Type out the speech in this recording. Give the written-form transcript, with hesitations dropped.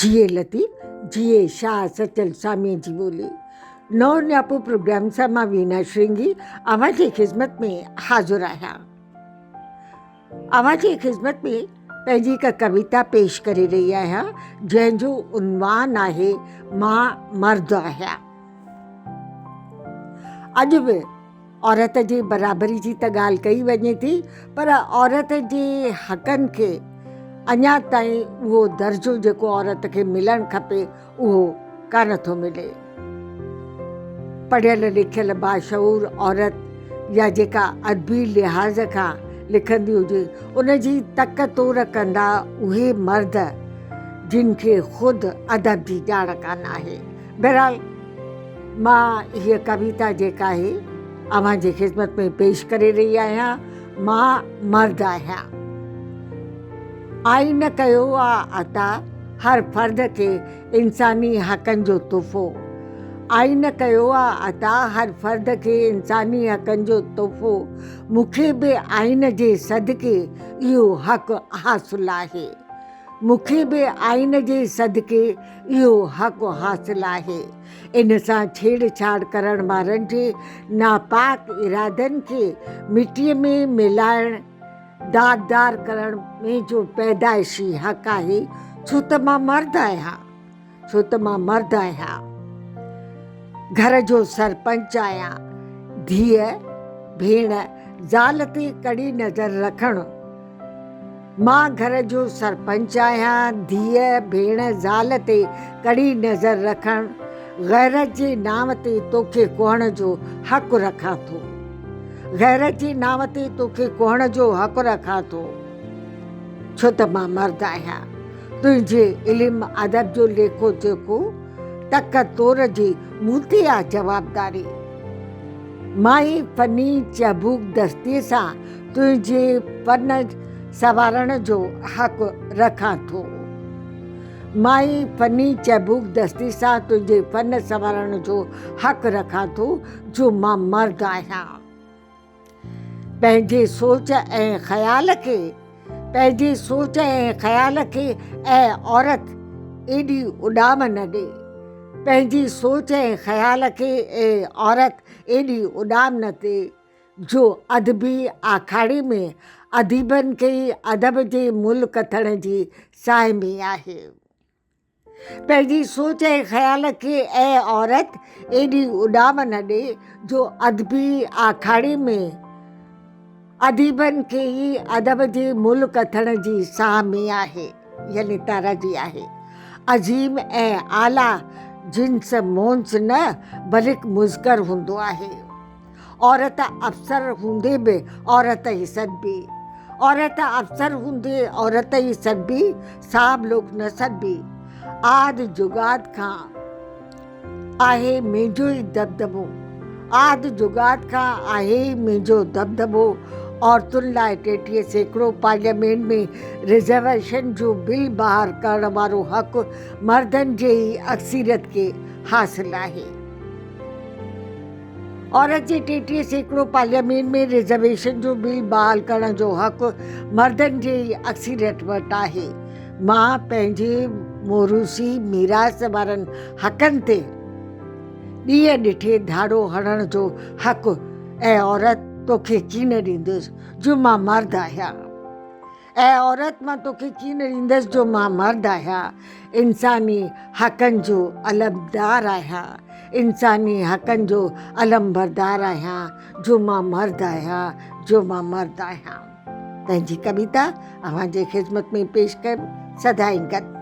جيئي لطيف جيئي شاهه سچل ساميء جي ٻولي. نئون نياپو پروگرام سان مان وينا شرنگي اوهان جي خدمت ۾ حاضر آهيان. اوهان جي خدمت ۾ پنهنجي هڪ ڪويتا پيش ڪري رهي آهيان جنهن جو عنوان آهي مان مرد آهيان. اڄ به عورت جي برابري جي ته ڳالهه ڪئي وڃي ٿي پر عورت جي حقن کي اڃا تائين اهو درجو جيڪو عورت کي ملڻ کپي اهو ڪانه ٿو ملي. پڙهيل لکيل باشعور عورت يا جيڪا ادبي لحاظ کان لکندي هجي ان جي تڪ تور ڪندا اهي مرد جن کي خود ادب جي ڄاڻ ڪانه آهي. بهرحال مان هيء ڪويتا جيڪا آهي اوهان جي خدمت ۾ پيش ڪري رهي آهيان. مان مرد آهيان. آئين ڪيو آ عطا هر فرد کي انساني حقن جو تحفو. آئين ڪيو آ عطا هر فرد کي انساني حقن جو تحفو. مون کي به آئين جي صدقي اهو حق حاصل آهي. مون کي به آئين جي صدقي اهو حق حاصل آهي. ان سان ڇيڙ ڇاڙ ڪرڻ وارن جي ناپاڪ ارادن کي مٽيء ۾ ملائڻ، داغدار ڪرڻ منهنجو پيدائشي حق آهي، ڇو ته مان مرد آهيان، ڇو ته مان مرد آهيان. گهر جو سرپنچ آهيان. ڌيء، ڀيڻ، زال تي ڪڙي نظر رکڻ. مان گهر جو سرپنچ آهيان، ڌيء، ڀيڻ، زال تي ڪڙي نظر رکڻ، غيرت جي نانء تي توکي ڪهڻ جو حق رکان ٿو. غيرت جي نانء تي توکي ڪهڻ جو حق رکان ٿو. ڇو ته مان مرد آهيان. تنهنجي علم ادب جو ليکو چوکو، تڪ تور جي مون تي آ جوابداري. مان ئي فني چهبوڪ دستيء سان تنهنجي فن سنوارڻ جو حق رکان ٿو. مان ئي فني چهبوڪ دستي سان تنهنجي فن سنوارڻ جو حق رکان ٿو جو مان مرد آهيان. پنهنجي سوچ ۽ خيال کي پنهنجي سوچ ۽ خيال کي اي عورت ايڏي اڏام نه ڏي. پنهنجي سوچ ۽ خيال کي اي عورت ايڏي اڏام نه ڏي جو ادبي آکاڙي ۾ اديبن کي ئي ادب جي ملهه ڪٿڻ جي ساهمي آهي. پنهنجي سوچ ۽ خيال کي اي عورت ايڏي اڏام نه ڏي جو ادبي آکاڙي ۾ اديبن کي ئي ادب جي ملهه ڪٿڻ جي ساهمي آهي يعني تارازي آهي. عظيم ۽ اعليٰ جنس مونث نه بلڪ مذڪر هوندو آهي. عورت افسر هوندي به عورت ئي سڏبي. عورت افسر هوندي عورت ئي سڏبي، صاحب لوڪ نه سڏبي. آد جڳاد کان آهي منهنجو ئي دٻدٻو. آد جڳاد کان آهي ئي منهنجو دٻدٻو. عورتن لاء 33% پارليامينٽ ۾ رزرويشن جو بل بحال ڪرڻ وارو حق مردن جي ئي اڪثريت کي حاصل آهي. عورت جي 33% پارليامينٽ ۾ رزرويشن جو بل بحال ڪرڻ جو حق مردن جي ئي اڪثريت وٽ آهي. مان پنهنجي موروثي ميراث وارن حقن تي ڏينهن ڏٺي ڌاڙو هڻڻ جو حق اي عورت توکي ڪين ڏيندس جو مان مرد آهيان. اي عورت مان توکي ڪين ڏيندس جو مان مرد آهيان، انساني حقن جو علمدار آهيان، انساني حقن جو علمبردار آهيان، جو مان مرد آهيان، جو مان مرد آهيان. پنهنجي ڪويتا اوهان جي خدمت ۾ پيش ڪيم، سدائين گڏ.